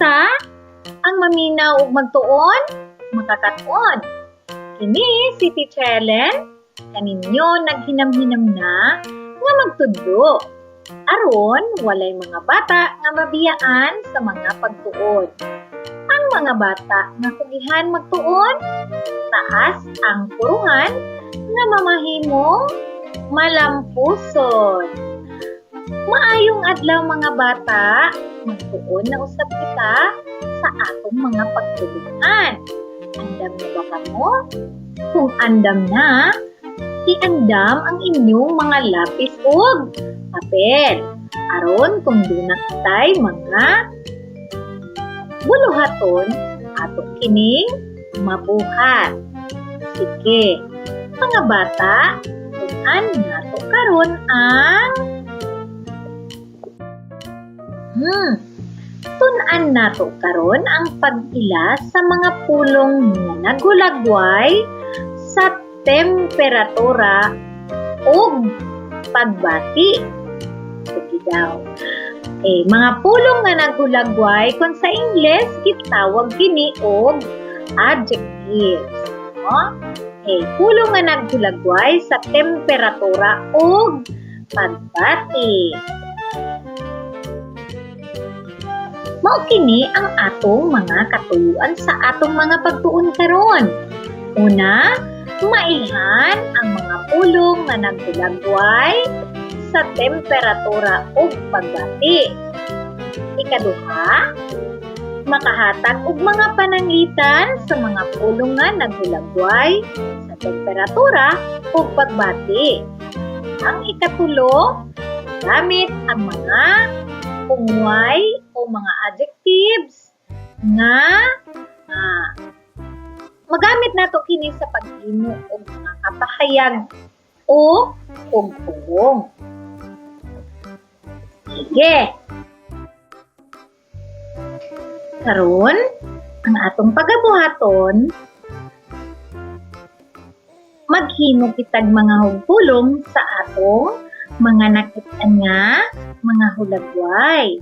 Basta ang maminaw ug magtuon, makakaton. Kini si Teacher Ellen, kaninyo naghinam-hinam na nga magtudlo. Aron walay mga bata nga mabiyaan sa mga pagtuon. Ang mga bata nga kugihan magtuon, taas ang puruhan nga mamahimong malampuson. Maayong adlaw, mga bata, magtuon na usab kita sa atong mga pagtulunan. Andam na ba kamo? Kung andam na, iandam ang inyong mga lapis ug papel. Aron kung duna kitay mga buluhaton, ato kining mabuhat. Sige, mga bata, tun-an nato karon ang Tun-an nato karon ang pag-ila sa mga pulong nga naghulagway sa temperatura ug pagbati. Sige daw. Eh, mga pulong nga naghulagway, kung sa Ingles gitawag kini og adjectives. No? Okay, pulong nga naghulagway sa temperatura ug pagbati. Mao kini ang atong mga katuyuan sa atong mga pagtuon karon. Una, mailhan ang mga pulong nga naghulagway sa temperatura ug pagbati. Ikaduha, makahatag og mga pananglitan sa mga pulong nga naghulagway sa temperatura ug pagbati. Ang ikatulo, gamit ang mga pungway o mga adjectives nga magamit nato kini sa paghimo og mga kapahayag o og pulong. Sige. Karon, ang atong pagabuhaton, maghimo kitag mga hugpulong sa atong mga nakit-an nga mga hulagway.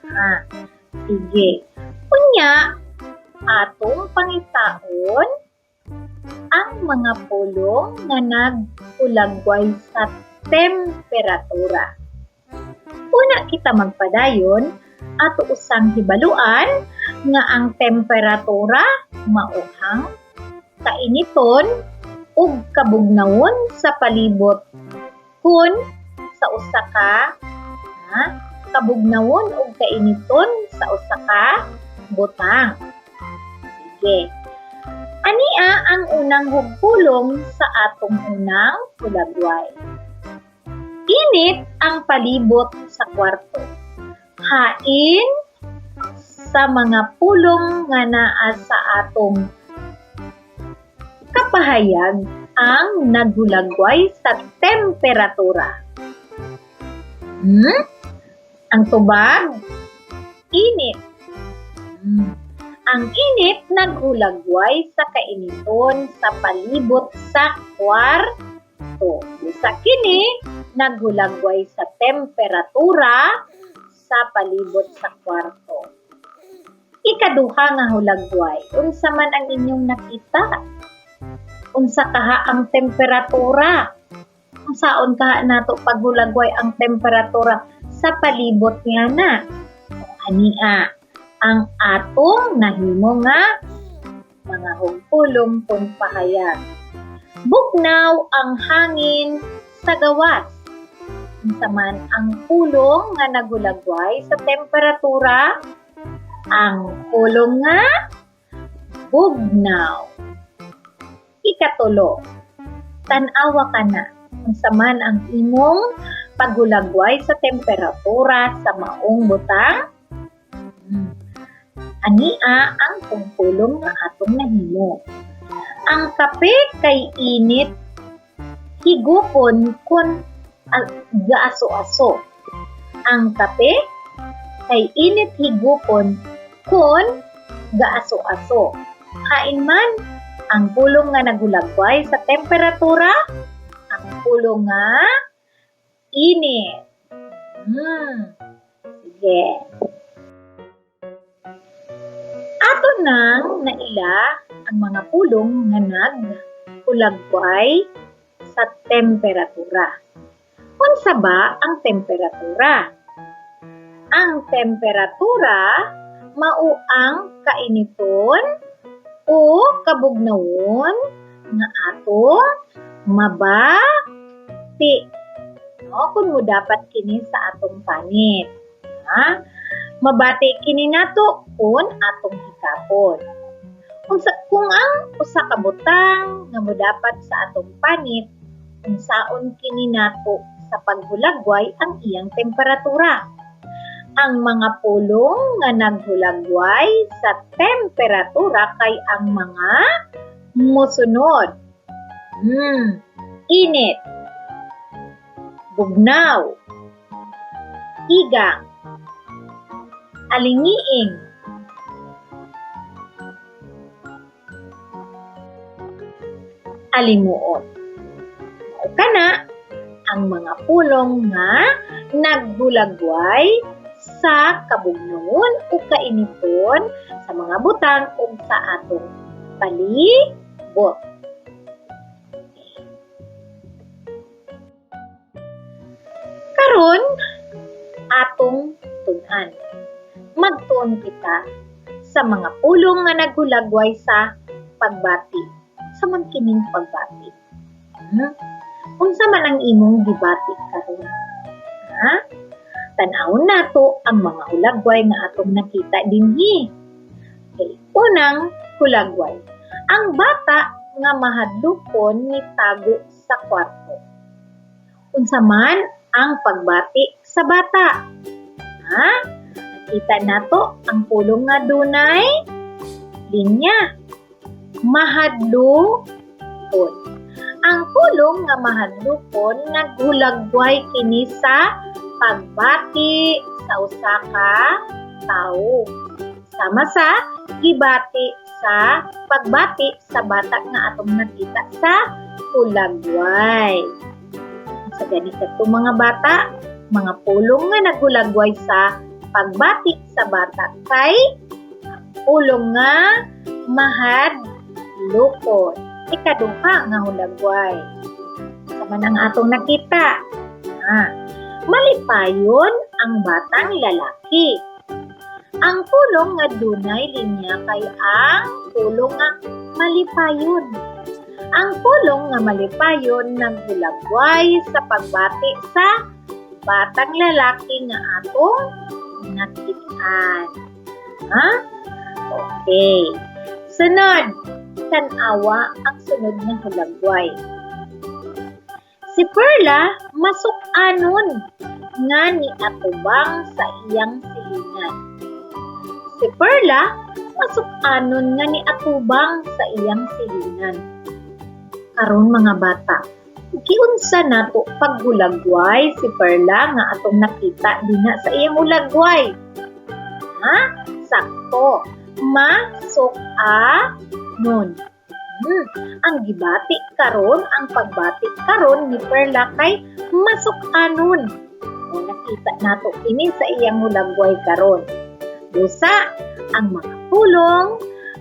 Ha, sige. Unya, atong pangitaon ang mga pulong nga naghulagway sa temperatura. Una kita magpadayon, ato usang hibaluan nga ang temperatura mao ang kainiton ug kabugnawon sa palibot kun sa usa ka kabugnawon ug kainiton sa usa ka butang. Sige. Ania ang unang hugpulong sa atong unang hulagway. Init ang palibot sa kwarto. Hain sa mga pulong nga naa sa atong kapahayag ang naghulagway sa temperatura? Ang tubag, init. Ang init naghulagway sa kainiton sa palibot sa kwarto. Busa kini naghulagway sa temperatura sa palibot sa kwarto. Ikaduha nga hulagway, unsa man ang inyong nakita? Unsa kaha ang temperatura? Unsaon kaha nato paghulagway ang temperatura sa palibot nga na? Ania ang atong nahimo nga mga hugpulong kun pahayag. Bugnaw ang hangin sa gawas. Unsa man ang pulong nga naghulagway sa temperatura? Ang pulong nga bugnaw. Ikatulo, tan-awa ka na unsa man ang imong paghulagway sa temperatura sa maong butang. Ania ang pulong nga atong nahimo. Ang kape kay init higupon kun gaaso-aso. Ang kape kay init higupon kun gaaso-aso. Hain man ang pulong nga naghulagway sa temperatura? Ang pulong nga init. Sige. Ato nang naila ang mga pulong nga naghulagway sa temperatura. Unsa ba ang temperatura? Ang temperatura mao ang kainiton o kabugnawon nga atong mabati. No, kung mo dapat kini sa atong panit. Ha? Mabati kini nato kung atong hikapon. Unsa kung ang usa ka butang nga modapat sa atong panit, unsaon kini nato sa paghulagway ang iyang temperatura? Ang mga pulong nga naghulagway sa temperatura kay ang mga mosunod. Init, bugnaw, igang, alingiing, alimuot. Mao kana ang mga pulong nga naghulagway sa kabugnawon o kainiton sa mga butang ug sa atong palibot. Karon atong tun-an. Magtuon kita sa mga pulong nga naghulagway sa pagbati. Sa man kining pagbati? Unsa man ang imong gibati karon? Ha? Tan-awon nato ang mga hulagway nga atong nakita dinhi. Okay. Unang hulagway. Ang bata nga mahadlokon nitago sa kwarto. Unsa man ang pagbati sa bata? Ha? Nakita nato ang pulong nga dunay linya. Mahadlokon. Ang pulong nga mahadlokon naghulagway kini sa pagbati sa usa ka tawo. Sama sa gibati sa pagbati sa bata nga atong nakita sa hulagway. Sa ganito mga bata, mga pulong nga naghulagway sa pagbati sa bata kay pulong nga mahadlokon. Ikaduha nga hulagway. Sama ang atong nakita. Malipayon ang batang lalaki. Ang pulong nga dunay linya kay ang pulong nga malipayon. Ang pulong nga malipayon naghulagway sa pagbati sa batang lalaki nga atong nakit-an. Ha? Okay. Sunod, tan-awa ang sunod nga hulagway. Si Perla masuk-anon nga niatubang sa iyang silingan. Si Perla masuk-anon nga niatubang sa iyang silingan. Karon mga bata, giunsa nato paghulagway si Perla nga atong nakita dinha sa iyang hulagway? Ha? Sakto, masuk-anon. Ang gibati karon, ang pagbati karon ni Perla kay masuk-anon. O nakita nato kini sa iyang hulagway karon. Busa ang mga pulong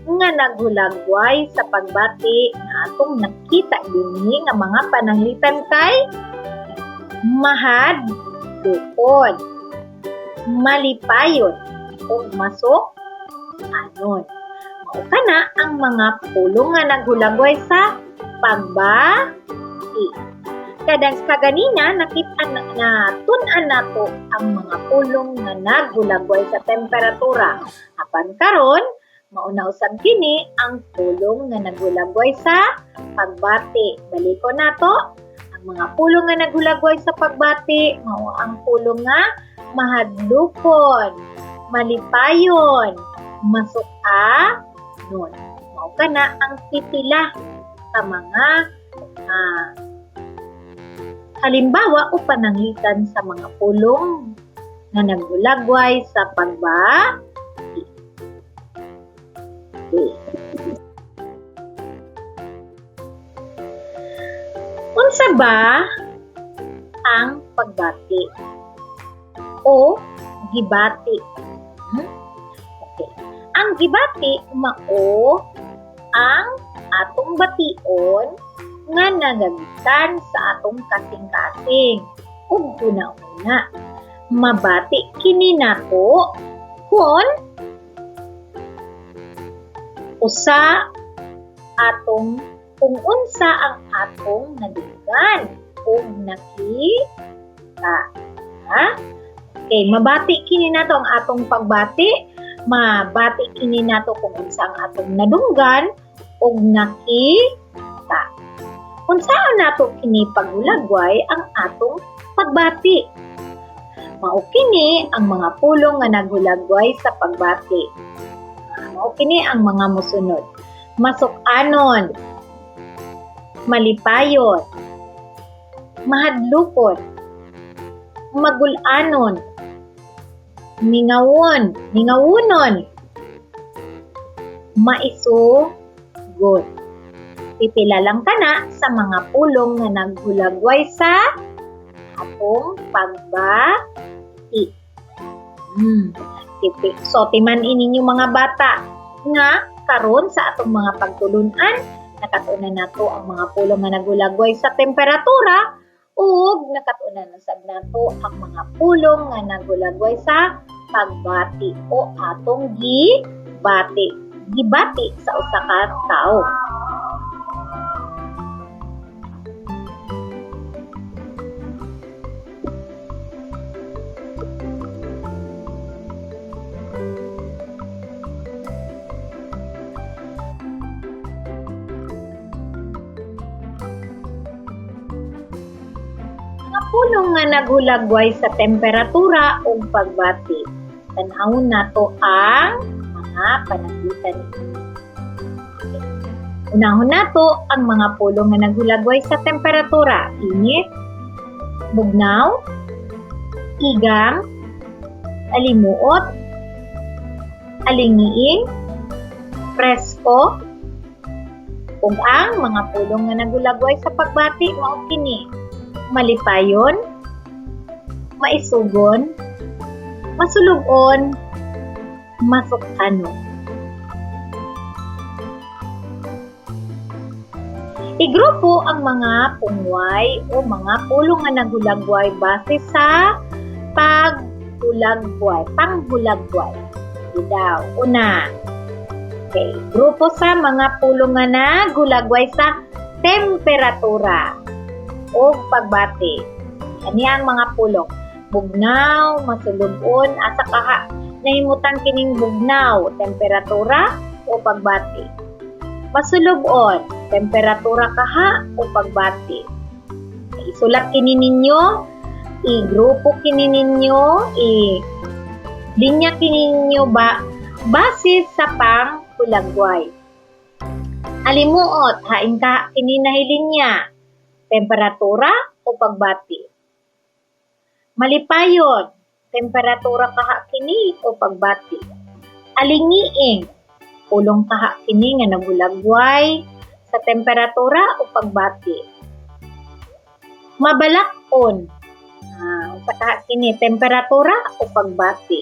nga naghulagway sa pagbati nga atong nakita dinhi nga mga pananglitan kay mahadlokon, malipayon ug masuk-anon. Mao kana ang mga pulong nga naghulagway sa pagbati. Kadang kaganina nakit-an na tun-an nato ang mga pulong nga naghulagway sa temperatura. Apan karon mauna usab kini ang pulong nga naghulagway sa pagbati. Baliko nato ang mga pulong nga naghulagway sa pagbati mao ang pulong nga mahadlokon, malipayon, masuk-anon. Mao kana ang pipila sa mga halimbawa o pananglitan sa mga pulong nga naghulagway sa pagbati. Okay. Unsa ba ang pagbati o gibati? Okay. Ang gibati mao ang atong bation nga nagagikan sa atong kasing-kasing ug huna-huna. Mabati kini nato kon usa atong kung unsa ang atong nadunggan ug nakita. Ha? Okay, mabati kini nato ang atong pagbati, mabati kini nato kung unsa ang atong nadunggan ug nakita. Unsaon nato kini paghulagway ang atong pagbati? Mao kini ang mga pulong nga naghulagway sa pagbati. Mao kini ang mga mosunod. Masuk-anon, malipayon, mahadlukon, magul-anon, mingawon, mingawunon, maisugon. Pipila lang kana sa mga pulong nga naghulagway sa atong pagbati. So, timan ninyo mga bata nga karon sa atong mga pagtulunan, nakatunan nato ang mga pulong nga naghulagway sa temperatura ug nakatunan na sad nato ang mga pulong nga naghulagway sa pagbati o atong gibati. Gibati sa usa ka tawo. Mga pulong nga naghulagway sa temperatura ug pagbati. Tan-awon nato ang mga pananglitan niini. Unahon nato ang mga pulong nga naghulagway sa temperatura. Init, bugnaw, igang, alimuot, alingiing, presko, ug ang mga pulong nga naghulagway sa pagbati mao kini: malipayon, maisugon, masulub-on, masuk-anon. Igrupo ang mga pungway o mga pulong nga naghulagway base sa paghulagway, panghulagway. Sige daw. Una, okay, grupo sa mga pulong nga naghulagway sa temperatura o pagbati. Ani ang mga pulong. Bugnaw, masulub-on, asa kaha nahimutang kining bugnaw, temperatura o pagbati. Masulub-on, temperatura kaha o pagbati. Isulat kini ninyo, igrupo kini ninyo, i-linya kini ninyo ba base sa panghulagway. Alimuot, hain ka kini nahilinya, temperatura o pagbati. Malipayon, temperatura kaha kini o pagbati. Alingiing, pulong kaha kini nga nagulagway sa temperatura o pagbati. Mabalakon, sa kaha kini temperatura o pagbati.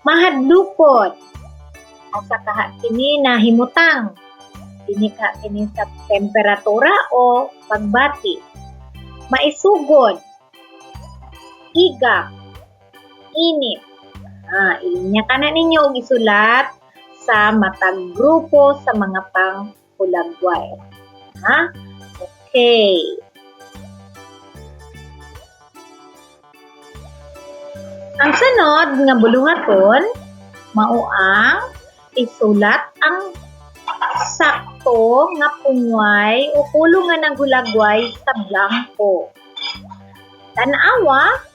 Mahadlukon, asa kaha kini nahimutang, kini kaha kini sa temperatura o pagbati. Maisugon, igam, init. Ilinya ka na ninyo og isulat sa matag grupo sa mga panghulagway. Ha? Okay. Ang sunod nga buluhaton mao ang isulat ang sakto nga pungway o pulong nga naghulagway sa blanko. Tan-awa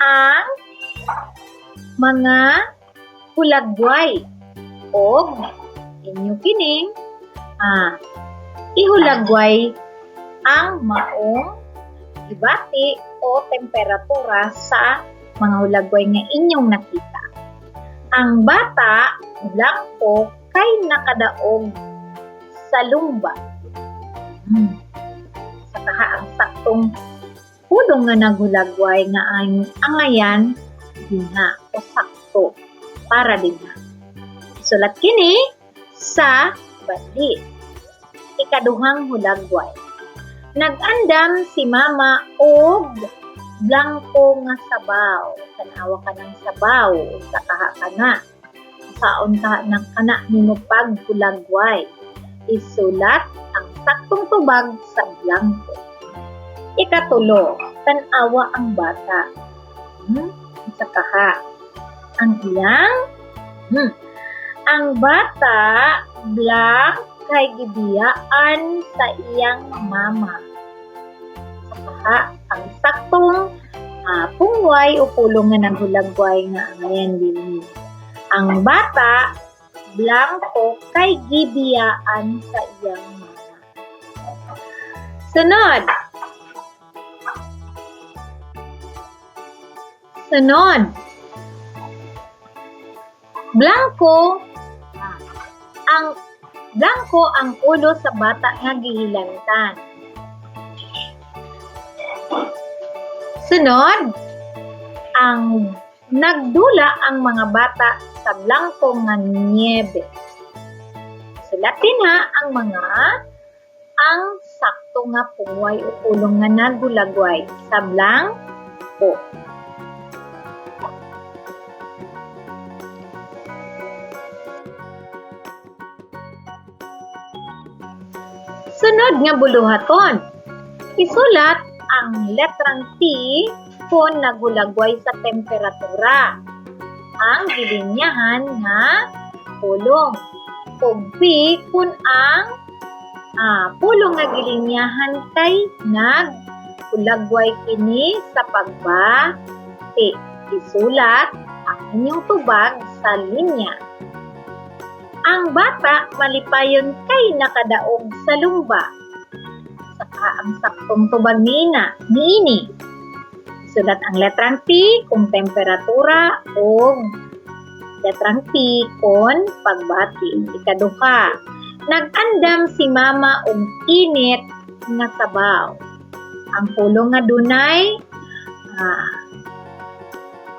ang mga hulagway og inyo kining ihulagway ang maong gibati o temperatura sa mga hulagway nga inyong nakita. Ang bata blanko kay nakadaog sa lumba. Sa kaha ang saktong pulong nga naghulagway nga ang angayan dinha o sakto para dinha. Sulat kini sa bali. Ikaduhang hulagway. Nag-andam si mama og blangko nga sabaw. Tanawa ka ng sabaw, unsa kaha kana. Saon ka na kana nimo paghulagway. Isulat ang saktong tubag sa blangko. Ikatulo, tan-awa ang bata. Unsa kaha? Ang iyang ang bata blank kay gibiyaan sa iyang mama. Sa kaha ang saktong pungway o pulong nga naghulagway nga angayan dinhi. Ang bata blangko kay gibiyaan sa iyang mama. Sunod. Sunod. Blangko ang blangko ang ulo sa bata nga gihilantan. Sunod, ang nagdula ang mga bata sa blangko nga niebe. Sulatin ha ang mga ang sakto nga pungway o pulong nga nagulagway sa blangko. Sunod nga buluhaton. Isulat ang letrang T kung nagulagway sa temperatura. Ang gilinyahan nga pulong. O P kung ang pulong nga gilinyahan kay nagulagway kini sa pagbati. Isulat ang inyong tubag sa linya. Ang bata malipayon kay nakadaog sa lumba. Saka ang saktong tubag niina, niini. Sulat ang letrang T kung temperatura o letrang P kung pagbati. Ikaduha, nag-andam si mama og init nga sabaw. Ang pulong nga dunay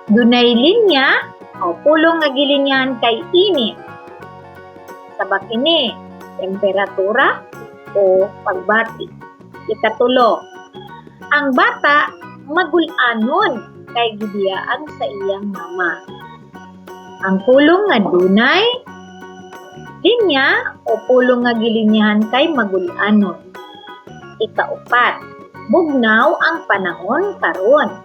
dunay linya o pulong nga gilinyahan kay init. Saba kini, temperatura o pagbati. Ikatulo, ang bata magulanon kay gibiyaan sa iyang mama. Ang pulong nga dunay linya o pulong nga gilinyahan kay magulanon. Ikaupat, bugnaw ang panahon karon.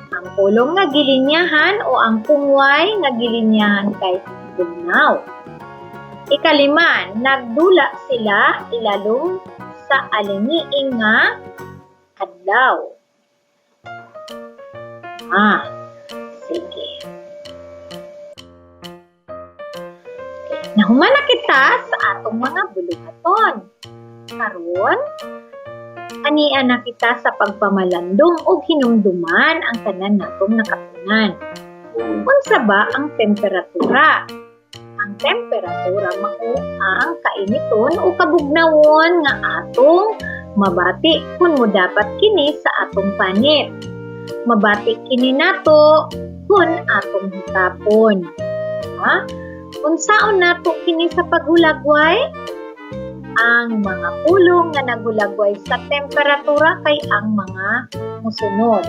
Ang pulong nga gilinyahan o ang pungway nga gilinyahan kay bugnaw. Ikalima, nagdula sila ilalom sa alingiing nga adlaw. Sige. Okay. Nahuman na kita sa atong mga buluhaton. Karon, ania na kita sa pagpamalandong og hinumduman ang tanan natong nakatunan. Unsa ba ang temperatura? Ang temperatura mao ang kainiton o kabugnawon nga atong mabati kung modapat kini sa atong panit. Mabati kini nato kung atong hikapon. Ha? Unsaon nato kini sa paghulagway? Ang mga pulong nga naghulagway sa temperatura kay ang mga musunod.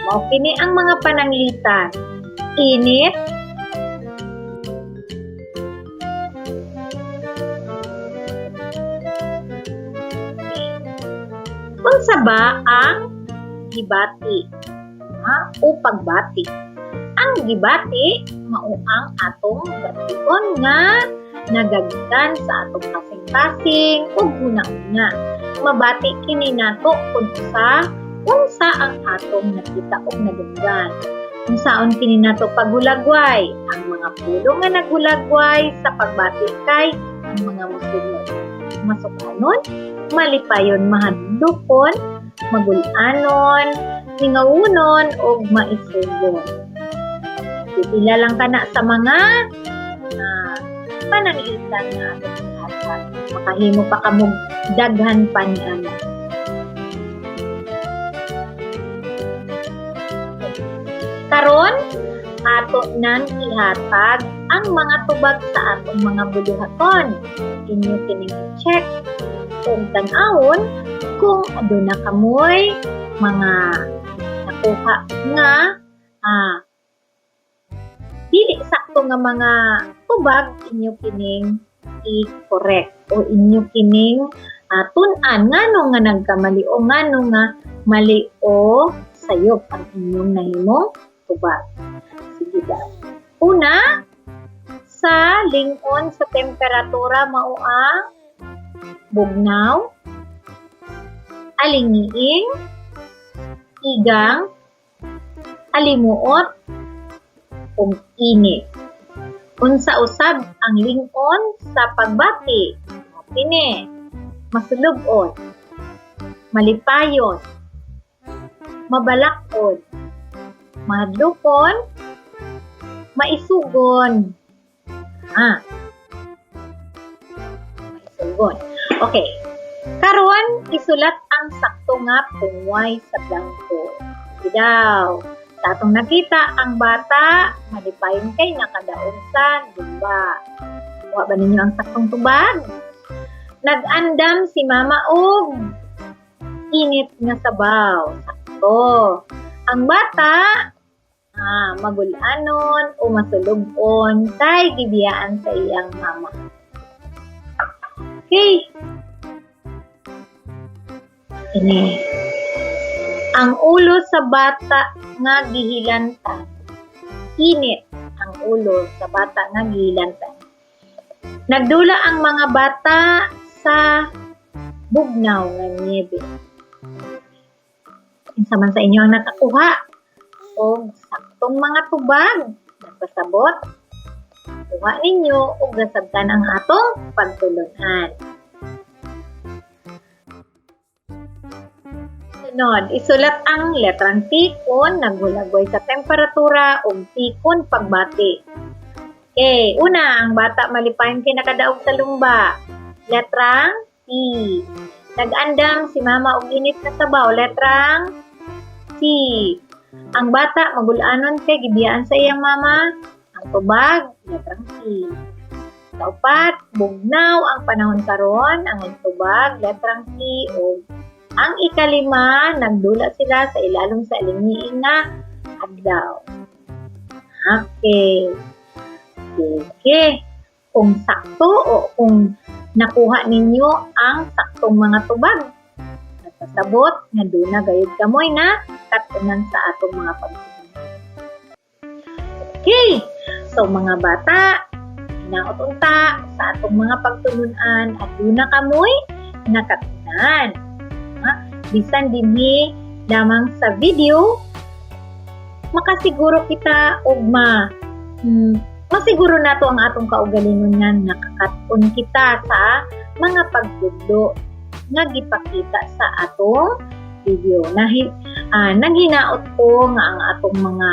Mao kini ang mga pananglitan. Init, unsa ba ang gibati o pagbati? Ang gibati mao ang atong bation nga nagagikan sa atong kasing-kasing ug huna-huna. Mabati kini nato kung unsa ang atong nakita og nadunggan. Unsaon kini nato paghulagway? Ang mga pulong nga naghulagway sa pagbati kay ang mga musunod. Masukanon, malipayon, mahadlokon, magulanon, hingawunon ug maisugon. Pipila lang kana sa mga pananglitan nga atong ihatag. Makahimo pa kamog daghan pa niana. Karon, Ato nang ihatag ang mga tubag sa atong mga buluhaton. Inyo kining i-check kung tan-awon kung aduna kamoy mga nakuha nga dili sakto nga mga tubag. Inyo kining i-correct o inyo kining tun-an ngano nga nagkamali o ngano nga mali o sayop ang inyong nahimong tubag. Sige daw. Una, sa lingon sa temperatura mao ang bugnaw, alingiing, igang, alimuot, ug init. Unsa usab ang lingon sa pagbati? O, kini, masulub-on, malipayon, mabalak-on, mahadlokon, maisugon. Ah. Maisugon. Okay. Karon, isulat ang sakto nga pungway sa blanko. Sige daw. Sa atong nakita, ang bata, malipayon kay nakadaog sa lumba. Kuha ba ninyo ang saktong tubag? Nag-andam si mama og init nga sabaw. Sakto. Ang bata, magulanon o masulubon kay gibiyaan sa iyang mama. Okay. Ini. Ang ulo sa bata nga gihilantan. Init ang ulo sa bata nga gihilantan. Nagdula ang mga bata sa bugnaw nga niebe. Kinsa man sa inyo ang nakakuha og saktong mga tubag, nagpasabot, kuha ninyo og nasabtan ang atong pagtulunan. Sunod, isulat ang letrang T kung naghulagway sa temperatura o T kung pagbati. Okay, una, ang bata malipayon kay nakadaog sa lumba. Letrang T. Nag-andam si mama og init na sabaw. Letrang T. Ang bata magulanon kay gibiyaan sa iyang mama. Ang tubag, letrang T. Kaupat, bugnaw ang panahon karon, ang tubag, letrang T. O ang ikalima, nagdula sila sa ilalom sa alingiing nga adlaw. Okay. Sige. Kung sakto o kung nakuha ninyo ang saktong mga tubag, nagpasabot nga duna gayud kamoy na katunan sa atong mga pagtulungan. Okay. So mga bata, hinaot unta sa atong mga pagtulunan at duna kamoy nakatunan. Ha? Bisan dinhi lamang sa video, makasiguro kita og masiguro nato ang atong kaugalingon nga nakakat-on kita sa mga pagtudlo nga gipakita sa atong video. Naghinaot ko nga ang atong mga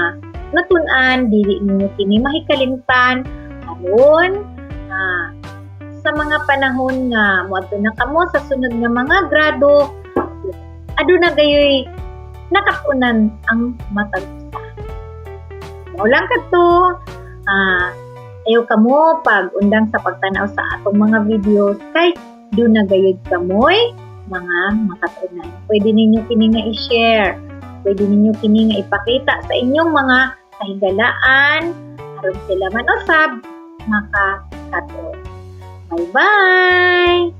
natun-an dili ninyo kini mahikalimtan aron sa mga panahon nga moadto na kamo sa sunod nga mga grado, aduna gayoy nakat-unan ang matag usa. Mao lang kadto. Ayaw kamo pag undang sa pagtanaw sa atong mga videos kay duna gayud kamoy mga makatunan. Pwede ninyo kini nga i-share. Pwede ninyo kini nga ipakita sa inyong mga kahigalaan aron sila man usab makakatuon. Bye-bye!